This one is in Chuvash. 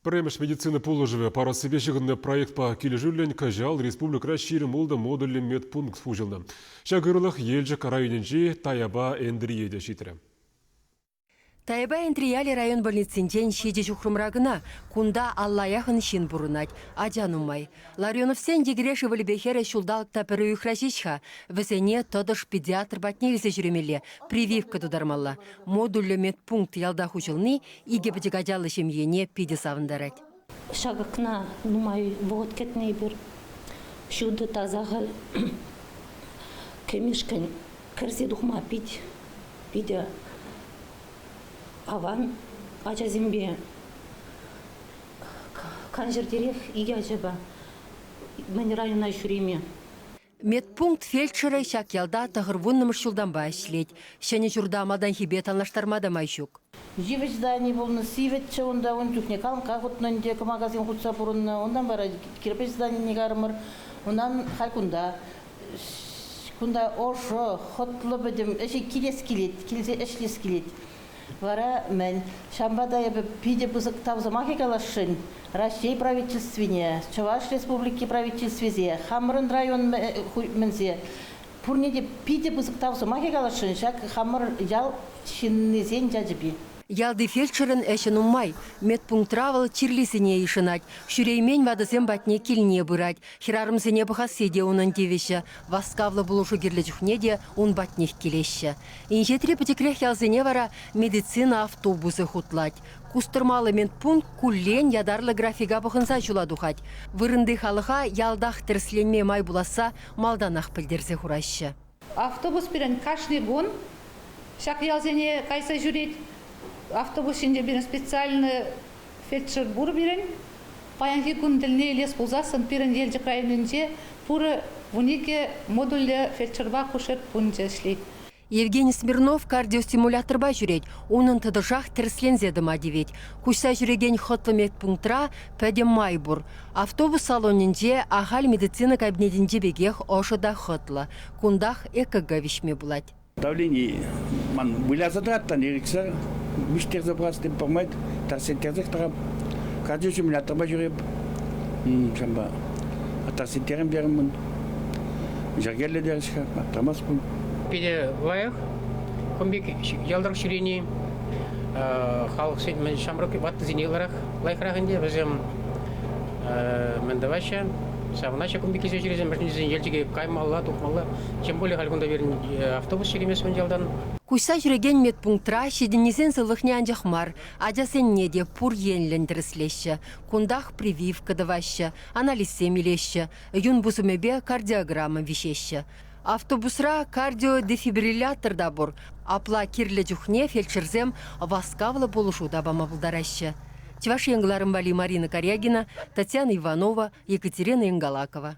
Пӗрремӗш медицина пулӑшӑвӗ парассипе ҫыхӑннӑ проектпа килӗшӳллӗн кӑҫал республикӑра 26 модульлӗ медпункт уҫӑлнӑ. Ҫак ырӑлӑх Елчӗк районӗнчи Таяпа Энтрие те ҫитрӗ. Таяпа Энтри ялӗ район больницинчен ҫичӗ ҫухрӑмра кӑна. Кунта алла яхӑн ҫын пурӑнать, ача нумай. Ларионовсен йӗкӗреш ывӑлӗпе хӗрӗ ҫулталӑк та пӗр уйӑхра ҫеҫ-ха. Вӗсене тӑтӑш педиатр патне илсе ҫӳремелле, прививка тутармалла. Модульлӗ медпункт ялта хуҫӑлни икӗ пӗчӗк ачаллӑ ҫемьене питӗ савӑнтарать. Ҫакна нумай вӑхӑт кӗтнӗ эпир. Ҫутӑ таса халь кӗмешкӗн кӗрсе тухма пит, питӗ аван ачасемпе. Канҫӗртерех икӗ ачапа мӗн района ҫӳреме. Медпункт фельдшерӗ ҫак ялта тӑхӑрвуннӑмӗш ҫултанпа ӗҫлет. Ҫӗнӗ ҫурта малтанхипе танлаштарма та май ҫук. Йывӑҫ здани пулнӑ, сивӗччӗ унта ун чухне калӑнкка хутнӑ ӗнтӗ, кӑмакасем хутса пурӑннӑ. Унтан вара кирпӗч зданине карӑмӑр. Унтан халь кунта кунта ӑшӑ, хӑтлӑ пӗтӗм ӗҫе килес килет, килсе ӗҫлес килет. Вара мӗн, ҫавӑнпа та эпӗ питӗ пысӑк тав сӑмахӗ каласшӑн Раҫҫей правительствине, Чӑваш Республики правительствисе, хамӑрӑн район мӗнсе пурне те питӗ пысӑк тав сӑмахӗ каласшӑн ҫак хамӑр ял ҫыннисен ячӗпе. Ялти фельдшерӑн ӗҫӗ нумай. Медпунктра вӑл чирлисене йышӑнать, ҫӳреймен ватӑсем патне килне пырать. Хӗрарӑмсене пӑхасси те унӑн тивӗҫӗ. Васкавлӑ пулӑшу кирлӗ чухне те ун патнех килеҫҫӗ. Инҫетри пӗчӗкрех ялсене вара медицина автобусӗ хутлать. Кустӑрмаллӑ медпункт куллен ятарлӑ графика пӑхӑнса ҫула тухать. Вырӑнти халӑха ялтах тӗрӗсленме май пуласса малтанах пӗлтерсе хураҫҫӗ. Автобус пирӗн кашни кун ҫак ялсене кайса ҫӳрет. Автобус ҫинче пирӗн специальный фельдшер пур пирӗн. Паянхи кун тӗлне илес пулсассӑн пирӗн Елчӗк районӗнче пурӗ 12 модульлӗ фельдшерпа акушер пункчӗ ӗҫлет. Евгений Смирнов кардиостимуляторпа ҫӳрет. Унӑн тӑтӑшах тӗрӗсленсе тӑма тивет. Куҫса ҫӳрекен хӑтлӑ медпунктра пӗтӗм май пур. Автобус салонӗнче ахаль медицина кабинетӗнчи пекех ӑшӑ та хӑтлӑ. Кунтах ЭКГ виҫме пулать. Давлени ман выляса тӑраттан ирӗксӗр вӗҫтерсе пӑхас теп пӑхмать, тарсеттерсех тӑрап. Кардиостимуляторпа ҫӳреп. Ҫавӑнпа тарсеттерем терӗм. Йӗркеллӗ терӗҫ-ха, аптрамастпӑр. Питӗ лайӑх. Кун пек ялтӑрах ҫӳрени халӑхсен мӗн ҫамрӑк ваттисене ытларах лайӑхрах ӗнтӗ. Вӗсем мӗн тӑваҫҫӗ? Савӑнаҫҫӗ кун пек килсе ҫӳресен, мӗншӗн тесен Елчӗке каймалла, тухмалла. Тем более халь кунта пирӗн автобус ҫӳремест мӗн ялтан. Куҫса ҫӳрекен медпунктра ҫитӗннисен сывлӑхне анчах мар, ачасенне те пур енлӗн тӗрӗслеҫҫӗ. Кунтах прививка тӑваҫҫӗ, анализсем илеҫҫӗ, юн пусӑмӗпе кардиограмма виҫеҫҫӗ. Автобусра кардиодефибриллятор та пур. Апла кирлӗ чухне фельдшерсем васкавлӑ пулӑшу та пама пултараҫҫӗ. Чӑваш Ен кӑларӑм валли Марина Карягина, Татьяна Иванова, Екатерина Ингалакова.